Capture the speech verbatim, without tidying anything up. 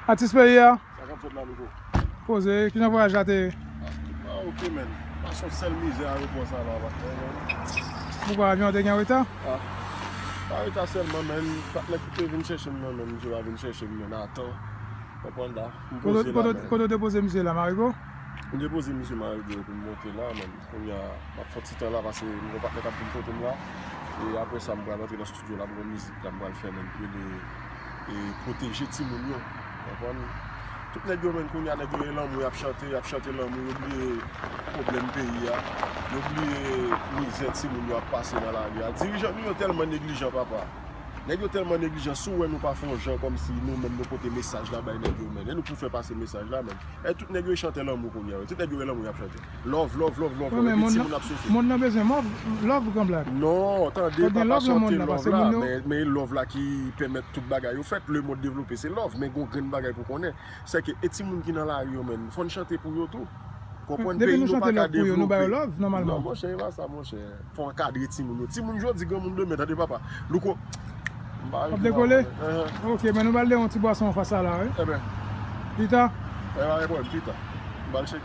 Atis peyi a. Sa k ap fèt la, Louko? Poze, kijan vwayaj la te ye? Ah, ok, man. Pase yon sèl mizè ayewopò sa la, pa fè, man. Poukwa avyon an te gen reta? Ah. Pa reta sèlman, man. Patnè ki te vin chèche m nan, man, misye pa vin chèche m, man, atan. Konprann la? M Kote poze la, kote- man. Kote w depoze misye la, Marigo? M depoze misye Marigo pou m monte la, man. Kounye a, m ap fè yon ti tan la, paske m gon patnè k ap vin kote m la. E apre sa, m pral antre nan estidyo la, m gon mizik la, m pral fè, man, ki rele e pwoteje timoun yo. Konprann? Tout nèg yo, menm kounye a, nèg yo e lanmou y ap chante, y ap chante lanmou, yo bliye pwoblèm peyi a, yo bliye mizè timoun yo ap pase nan lari a. Dirijan nou yo tèlman neglijan, papa. Nèg yo tèlman neglijan, si w wè nou pa fè yon jan kòmsi nou menm nou pote mesaj la bay nèg yo, menm. E nou pou fè pase mesaj la, menm. E tout nèg yo e chante lanmou kounye a, wi. Tout nèg yo e lanmou y ap chante. Love, love, love, love, Wi, love. men Epi moun timoun nan- ap soufri. Moun nan bezwen mov, love, Grand Black. Non, tande, Fòk gen papa love nan chante moun nan, love paske la, moun yo men, men love la ki pèmèt tout bagay yo fèt. Lemonn devlope, se love, men gon grenn bagay pou konnen. Se ke e timoun ki nan lari yo, menm, fò n chante pou yo tou. Konprann? Depi Peyi nou nou pa chante ka love pou yo, nou ba yo devlope. Love, nòmalman. Non, monchè, e pa sa, monchè. Fò ankadre timoun yo. Timoun jodi, granmoun demen, tande, papa. Louko. M pa W ap rete dekole? la, man. Ok, men nou ba l de yon ti bwason anfas la, la, wi. Enben, Pita? e pa gen pwoblèm, pita. M ba l chèk.